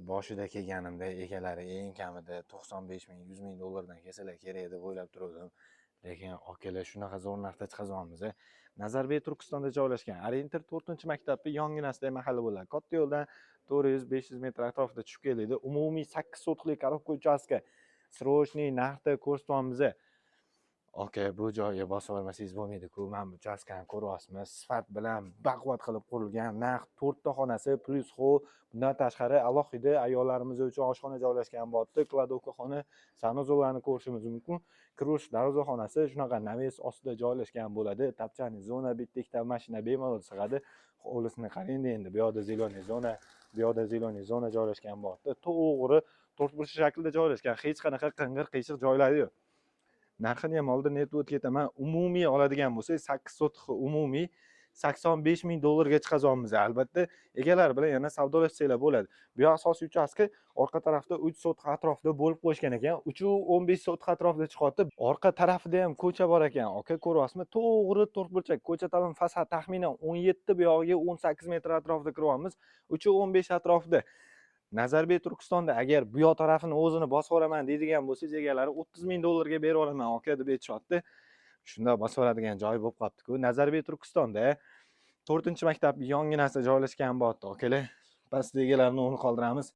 Boshida kelganimda egalari eng kamida 95 ming, 100 ming dollardan kelsalar kerak deb o'ylab turgandim. Lekin akalar, shunaqa zo'r narxda chiqazyapmiz. Nazarbek Turkistonda joylashgan, Orientir to'rtinchi maktabni yonginasidagi mahalla bo'ladi. Katta yo'ldan 400-500 metr atrofida tushib keladi. Umumiy 8 sotixlik коробка uchastka. Срочный narxda ko'rsatyapmiz. Aka, bu joyga bosib olmasangiz bo'lmaydi-ku. Mana bu uchastkani ko'ryapsizmi? Sifat bilan baquvvat qilib qurilgan, naq to'rtta xonasi плюс холл. Bundan tashqari alohida ayollarimiz uchun oshxona joylashgan bo'lyapti. Кладовка xona, санузел larni ko'rishimiz mumkin. Kirish darvozaxonasi shunaqa навес ostida joylashgan bo'ladi. Топчаный zona, bitta ikkita mashina bemalol sig'adi. Hovlisini qarang endi, bu yoqda зеленый zona, bu yoqda зеленый zona joylashgan bo'lyapti. To'g'ri to'rtburchak shaklda joylashgan, hech qanaqa qing'ir qiyshiq joylari yo'q. Narxini ham oldin aytib o'tib ketaman. Umumiy oladigan bo'lsak, 8 sotix umumiy 85 ming dollarga chiqazyapmiz. Albatta, egalari bilan yana savdolashsanglar bo'ladi. Bu yoq asosiy uchastka, orqa tarafda 3 sotix atrofida bo'lib qo'yishgan ekan. 3,15 sotix atrofida chiqyapti. Orqa tarafida ham ko'cha bor ekan. Aka, ko'ryapsizmi? To'g'ri to'rtburchak. Ko'cha tomon fasad taxminan 17, bu yog'iga 18 metr atrofida kiryapmiz. 3,15 atrofida. Nazarbek Turkistonda agar bu yoq tarafini o'zini bosib yuboraman deydigan bo'lsangiz, egalari 30 ming dollarga berib yuboraman, aka, deb aytishyapti. Shunda bosib yuboradigan joy bo'lib qolibdi-ku. Nazarbek Turkistonda to'rtinchi maktab yonginasida joylashgan bo'lyapti, akalar. Pastda egalarni o'rni qoldiramiz.